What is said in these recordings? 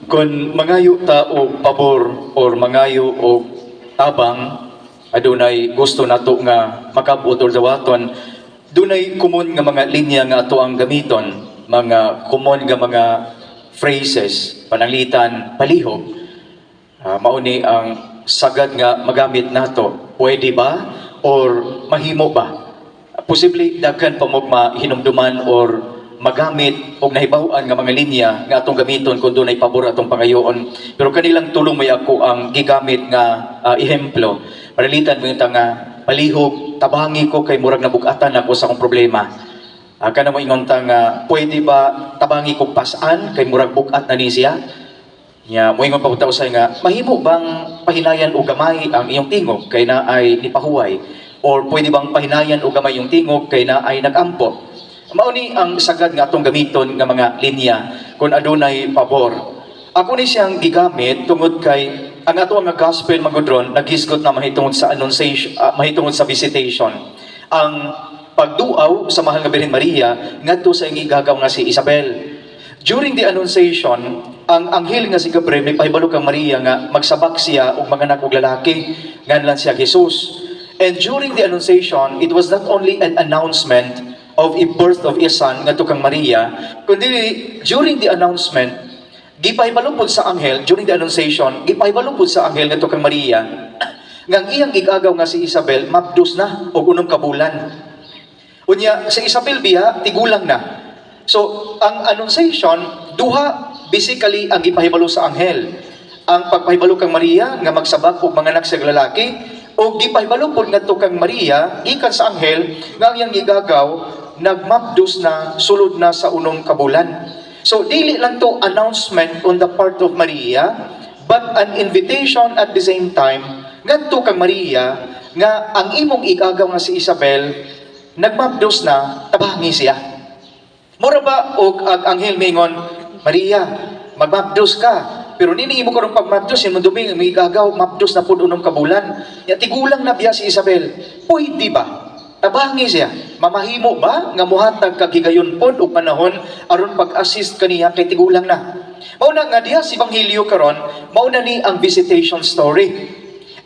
Kung mangayo ta og pabor or mangayo og tabang, adunay gusto nato nga makabot or dawaton, dunay common nga mga linya nga ato ang gamiton, mga common nga mga phrases, pananglitan "palihog". Mao ni ang sagad nga magamit nato. "Pwede ba?" or "Mahimo ba?" Posible daghan pa mo mahinumduman or magamit og nahibaw-an nga mga linya nga atong gamiton kung dunay pabor atong pangayoon. Pero kanilang tulong may ako ang gigamit nga ehemplo. Pananglitan mo nga, "Palihog, tabangi ko kay murag nabugatan ako sa akong problema." Kana mo ingon ta nga, "Pwede ba tabangi ko pas-an kay murag bugat na ni siya?" Nya moingon pa ta usay nga, "Mahimo bang pahinayan og gamay ang iyong tingog kay naay nipahuway?" Or "Pwede bang pahinayan og gamay yung tingog kay naay nagampo?" Mao ni ang sagad nga atong gamiton nga mga linya kung adunay pabor. Ako ni siyang gigamit tungod kay ang ato nga gospel magud ron naghisgot na mahitungod sa annunciation, mahitungod sa visitation. Ang pagduaw sa mahal nga Birhen Maria ngadto sa iyang igagaw nga si Isabel. During the Annunciation, ang anghel nga si Gabriel may pahibalo kang Maria nga magsabak siya og manganak og lalaki, nganlan siya Jesus. And during the Annunciation, it was not only an announcement of a birth of a son ngadto kang Maria, kundi during the announcement, gipahibalo pod sa anghel, during the Annunciation, gipahibalo pod sa anghel ngadto kang Maria nga ang iyang igagaw nga si Isabel mabdos na og 6 ka bulan. Unya si Isabel biya tigulang na. So, ang Annunciation, duha basically ang gipahibalo sa anghel. Ang pagpahibalo kang Maria nga magsabak og manganak sa lalaki, o gipahibalo pod ngadto kang Maria gikan sa anghel nga ang iyang igagaw nagmabdos na, sulod na sa 6 ka bulan. So dili lang to announcement on the part of Maria, but an invitation at the same time ngadto kang Maria nga ang imong igagaw nga si Isabel nagmabdos na, tabangi siya. Mura ba og ang anghel mingon, "Maria, magmabdos ka. Pero nini imo karong pagmabdos, imong dumi may igagaw, mabdos na pud 6 ka bulan. Ya tigulang na biya si Isabel. Pwede ba? Tabangi siya. Mamahimo ba nga muhatag kag higayon pod og panahon aron pag-assist kaniya kay tigulang na?" Mao na nga diha sa Ebanghelyo karon, mao na ni ang visitation story.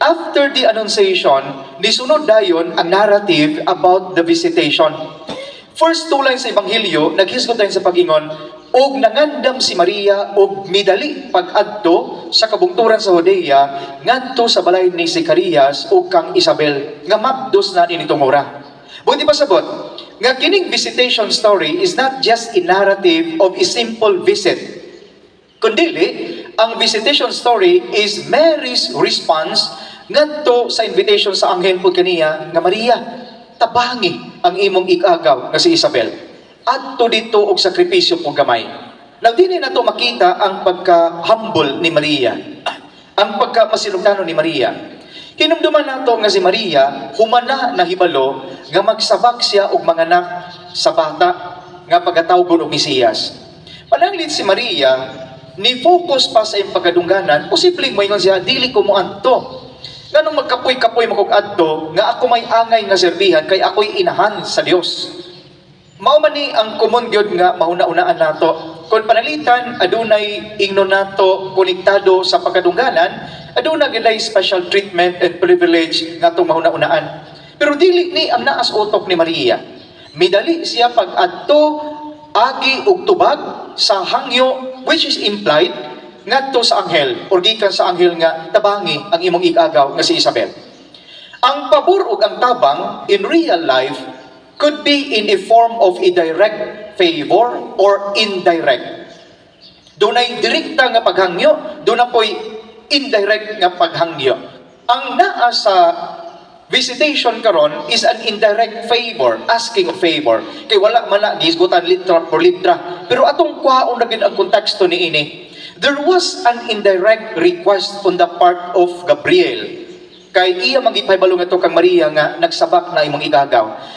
After the Annunciation, nisunod dayon ang narrative about the visitation. First two lines sa Ebanghelyo, naghisgot tayo sa pag-ingon, "Og nangandam si Maria og midali pag-adto sa kabungturan sa Judea ngadto sa balay ni Zacarias ug kang Isabel nga mabdos na ni ora." Buti pasabot nga kining visitation story is not just a narrative of a simple visit. Kundili, ang visitation story is Mary's response ngadto sa invitation sa anghel pud kaniya nga, "Maria, tabangi ang imong igagaw nga si Isabel. Adto dito og sakripisyo pong gamay." Now, dili na to makita ang pagka-humble ni Maria, ang pagka-masinugdanon ni Maria. Hinumduman nato nga si Maria, humana nahibalo nga magsabak siya og manganak sa bata nga pagatawgon og Mesiyas. Pananglit si Maria, ni focus pa sa iyang pagkadungganan, posibleng moingon siya, "Dili ko mo adto. Nganong magkapoy-kapoy makog adto nga ako may angay nga serbihan kay ako'y inahan sa Dios?" Mao man ni ang common gyud nga mahuna-unaan nato. Kung pananglitan adunay ingnon nato konektado sa pagkadungganan, aduna gyud special treatment and privilege nga atong mahuna-unaan. Pero dili ni ang naa sa utok ni Maria. Midali siya pag-adto, agi og tubag sa hangyo, which is implied ngadto sa anghel or gikan sa anghel nga tabangi ang imong igagaw nga si Isabel. Ang pabor ug ang tabang in real life could be in a form of a direct favor or indirect. Dunay direkta nga paghangyo, duna po'y indirect nga paghangyo. Ang naa sa visitation karon is an indirect favor, asking of favor. Kay wala man na gihisgutan litra por litra. Pero atong kuhaon na gid ang konteksto niini. There was an indirect request on the part of Gabriel. Kay iya man gipahibalo ngadto kang Maria nga nagsabak na imong igagaw.